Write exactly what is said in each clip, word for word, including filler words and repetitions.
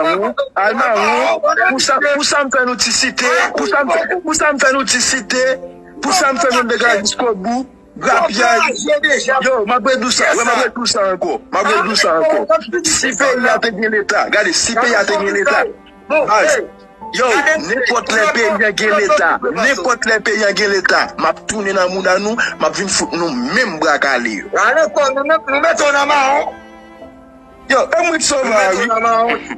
mawon, al mawon, pou sa, pou sa m fè nou ti site, pou sa m fè, pou sa m fè nou ti site, pou sa m fè nou dega jiskobou, grapyay. Yo, m ap redou sa, wi, m ap redou sa ankò, m ap redou sa ankò. Si peyi a te gen leta, gade, si peyi a te gen leta, baz, yo, nenpòt lè peyi a gen leta, nenpòt lè peyi a gen leta, m ap tounen nan mouda nou, m ap vin fout nou menm bra kale yo. Ale kò, nou met-, nou mete w nan mawon. Yo, e mwen ki sove a, wi.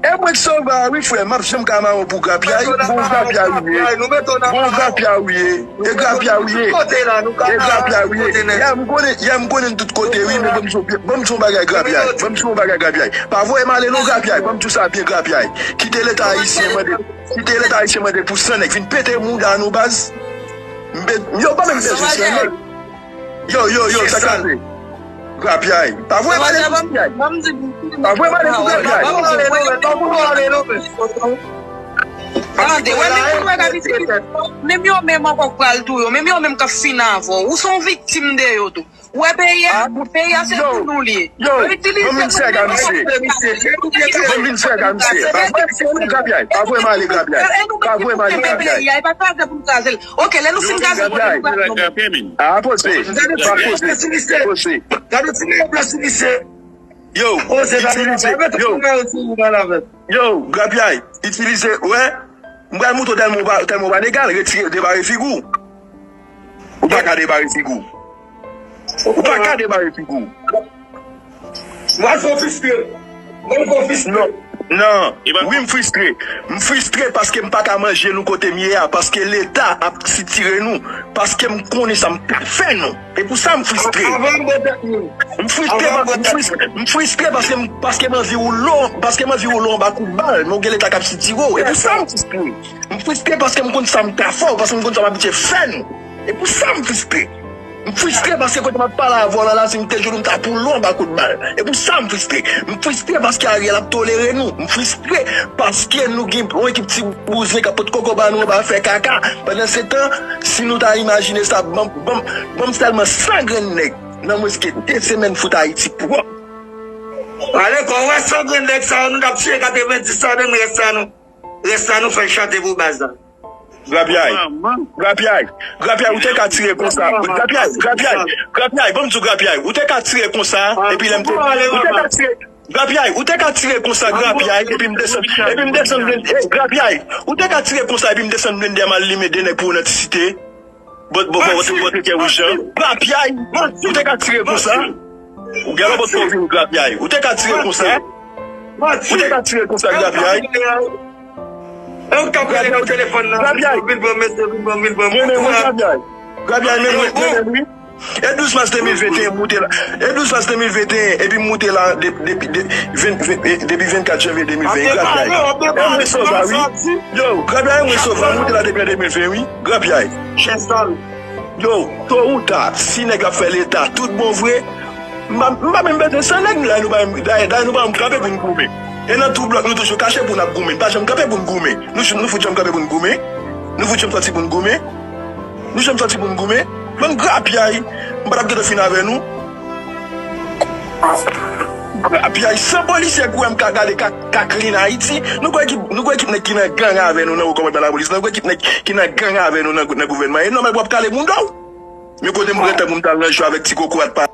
E mwen ki sove a, wi, frè. M ap janm ka mawon pou grapyay. Bon, grapyay ou ye. Bon, grapyay ou ye. E grapyay ou ye. E grapyay ou ye. Yè m konnen, yè m konnen tout kote, wi, men ban m di w, ban m di w bagay grapyay. Ban m di w bagay grapyay. Pa voye m ale non grapyay. Ban m di w sa byen grapyay. Kite leta ayisyen mande, kite leta ayisyen mande pou san nèg vin pete mouda nou baz. M be-, yo pa menm bezwen san nèg. Yo, yo, yo, sa k ap pase? Grapyay. Pa voye m ale pou grapyay. Pa voye m ale pou grapyay. Tande, wè, menm moun wè k ap itilize, menm yo menm ankò k pral touye w, menm yo menm k ap fin avè w. Ou se yon viktim de yo tou. Ou wè peyi a, peyi a se pou nou li ye. Yo, yo, ban m vin sèk a misye. Ban m vin sèk a misye. Pa voye m ale grapyay. Pa voye m ale grapyay. Pa voye m ale grapyay. Peyi a, e pa kraze pou n kraze l. Ok, lè nou fin gade, a, poze. Pa poze. Poze. Gade ti nèg blan sou misye. Yo, itilize. Yo. Yo, grapyay, itilize. Wè, m pral moutre w tèlman w pa, tèlman w pa legal, retire, debare figi w. Ou pa ka debare figi w. Ou pa ka debare figi w. Mwen konfistre. Mwen konfistre. Non. Non. Wi, m fristre. M fristre paske m pa ka manje nou kote m ye a, paske leta ap sitire nou, paske m konnen sa m ka fè nou. E pou sa m fristre. M fristre, m fristre, m fristre paske m, paske m anvi woule w, paske m anvi woule w anba kout bal, men w gen leta k ap sitire w. E pou sa m fristre. M fristre paske m konn sa m ka fè w, paske m konn sa m abitye fè nou. E pou sa m fristre. M fristre paske kote m ap pale avè w la, la, si m te jwenn ou, m ta poule w anba kout bal. E pou sa m fristre. M fristre paske Ariel ap tolere nou. M fristre paske nou gen yon ekip ti bouzen k ap pot koko ba nou anba fè kaka. Pandansetan, si nou ta imajine sa, ban m, ban m, ban m sèlman san grenn nèg nan mwens ke de semèn fout Ayiti pwòp. Ale, kò, wè san grenn nèg sa yo, nou t ap tiye katrevenndis sa, menm rès sa nou. Rès la nou fè l chante pou baz la. Grapyay. Grapyay. Grapyay, ou te ka tire konsa. Grapyay, grapyay, grapyay, ban m di w grapyay. Ou te ka tire konsa, epi lè m te, ou te ka tire, grapyay, ou te ka tire konsa, grapyay, epi m desann, epi m desann blende, ey, grapyay. Ou te ka tire konsa, epi m desann blende a m al limen de nèg pou ou nan ti site. Bòt, bòt, bòt, bòt, bòt, kè wouj lan. Grapyay. Ou te ka tire konsa. Ou gen lòt bòt pou vin grapyay. Ou te ka tire konsa. Ou te ka tire konsa, grapyay. E ou k ap rele nan telefòn nan. Grapyay. Vin pran mesye, vin pran, vin pran. Mwen menm, mwen grapyay. Grapyay, men mwen, mwen menm, wi. E douz mas de mil venteyen moute la. E douz mas de mil venteyen, epi moute la de-, depi de-, ven-, ven-, e, depi vennkat janvye de mil ven, grapyay. E mwen sove, wi. Yo, grapyay, mwen sove, moute la depi an de mil ven, wi. Grapyay. Chen sal. Yo, to ou ta, si nèg ap fè leta tout bon vre, m pa, m pa menm bezwen san nèg, dayè nou pa menm, dayè, dayè nou pa menm kanpe pou n goumen. E nan tou blòk nou toujou kache pou n ap goumen, n pa janm kanpe pou n goumen. Nou, nou fout janm kanpe pou n goumen? Nou fout janm sòti pou n goumen? Nou janm sòti pou n goumen? Bann grapyay, m pa t ap gentan fin avè nou. Grapyay, san polisye k wè m ka gade, ka, ka clean Ayiti. Nou kwè ki, nou kwè ki nèg ki nan gang avè nou nan wo kòmandman lapolis? Nou kwè ki nèg ki nan gang avè nou nan, nan gouvènman? E nòmal pou w ap kale moun dò w. Men kote m pran tan pou m t al nan jou avèk ti kokorat pa